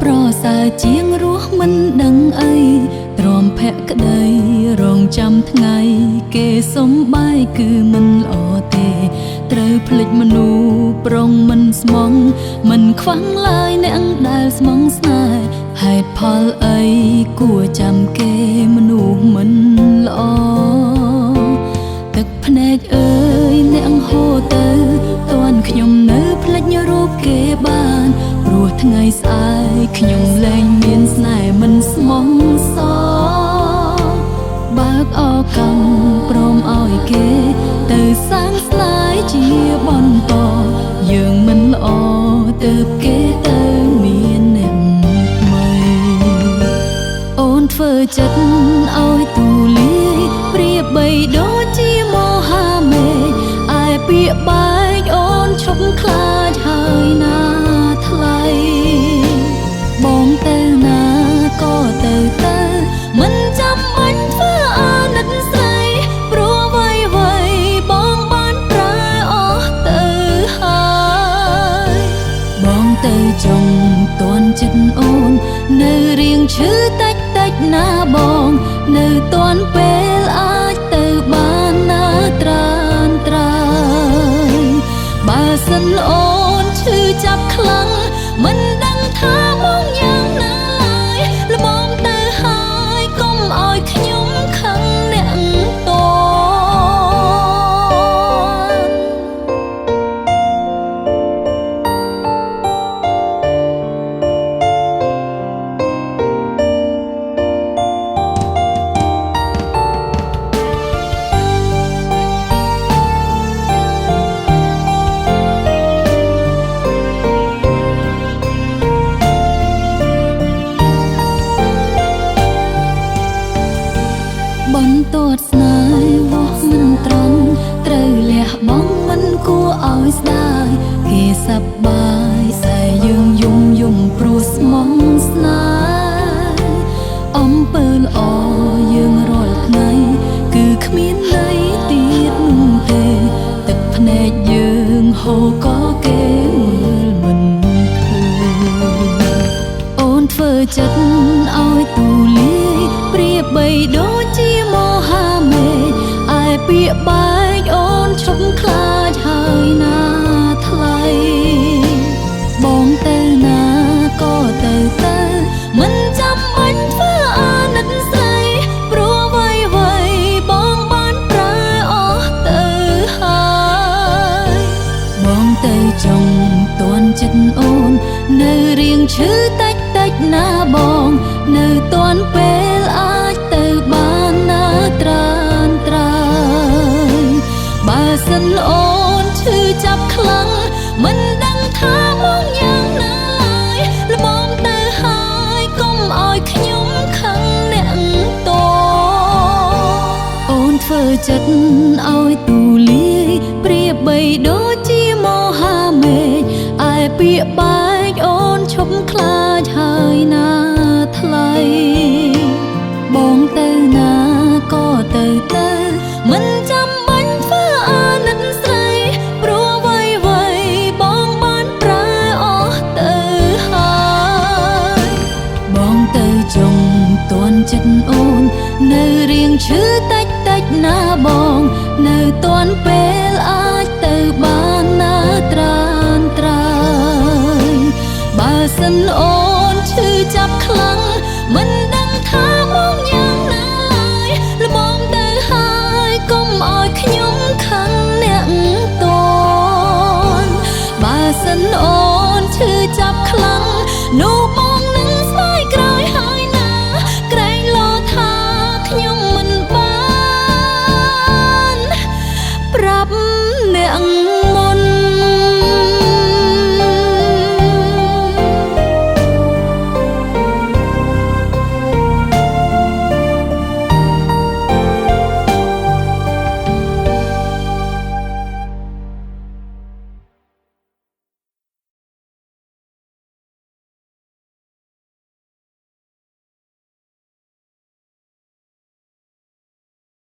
ប្រសើរជាងរស់មិនដឹងអីទ្រាំភក្តីរងចាំថ្ងៃគេសំបាយគឺមិនល្អទេត្រូវភ្លេចមនុស្សប្រុងមិនស្មងមិនខ្វាំងឡើយអ្នកដែលស្មងស្នេហ៍ហេតុផលអីគួរចាំគេមនុស្សមិនល្អទឹកភ្នែកអើយអ្នកហូរទៅតាន់ខ្ញុំនៅភ្លេចរូបគេបានព្រោះថ្ងៃស្អែកខ្ញុំលែងមានស្នេហ៍មិនស្មងសបើកឱកាសព្រមឲ្យគេទៅសាងស្នេហ៍ជាបន្តយើងមិនល្អទើបគេទៅមានអ្នកថ្មីអូនធ្វើចិត្តឲ្យទូលាយប្រៀបបីដូចជាមហាមេឃឯពាក្យបែកអូនឈប់ខ្លាចហើយណាថ្លៃបងទៅណាក៏ទៅទៅមិនចាំបាញ់ធ្វើអាណិតស្រីព្រោះអ្វីៗបងបានប្រែអស់ទៅហើយបងទៅចុងតាន់ចិត្តអូននៅរៀងឈឺតិចតិចណាបងនៅតាន់ពេលអាចទៅបានណាត្រានត្រើយបើសិនអូនឈឺចាប់ខ្លាំងមិនដឹងថាមកយ៉ាងណាឡើយល្មមទៅហើយកុំឲ្យខ្ញុំខឹងអ្នកតនបន្ទាត់ស្នេហ៍វាស់មិនត្រង់ត្រូវលះបង់មិនគួរឲ្យស្ដាយគេសប្បាយតែយើងយំយំព្រោះស្មងស្នេហ៍អំពើល្អយើងរាល់ថ្ងៃគឺគ្មានន័យទៀតនោះទេទឹកភ្នែកយើងហូរក៏គេមើលមិនឃើញអូនធ្វើចិត្តឲ្យទូលាយប្រៀបបីដូចជាមហាមេឃឯពាក្យបែកអូនឈប់ខ្លាចហើយណាថ្លៃបងទៅណាក៏ទៅទៅមិនចាំបាញ់ធ្វើអាណិតស្រីព្រោះអ្វីៗបងបានប្រែអស់ទៅហើយបងទៅចុងតាន់ចិត្តអូននៅរៀងឈឺតិចតិចណាបងនៅតាន់ពេលអាចទៅបានណាត្រានត្រើយបើសិនអូនឈឺចាប់ខ្លាំងមិនដឹងថាមកយ៉ាងណាឡើយល្មមទៅហើយកុំឲ្យខ្ញុំខឹងអ្នកតអូនធ្វើចិត្តឲ្យទូលាយប្រៀបបីដូចជាមហាមេឃឯពាក្យបែកអូនឈប់ខ្លាចហើយណាថ្លៃបងទៅណាក៏ទៅទៅមិនចាំបាញ់ធ្វើអាណិតស្រីព្រោះអ្វីៗបងបានប្រែអស់ទៅហើយបងទៅចុងតាន់ចិត្តអូននៅរៀងឈឺតិចតិចណាបងនៅតាន់ពេលអាចទៅបានណាត្រានត្រើយបើសិនអូនឈឺចាប់ខ្លាំងមិន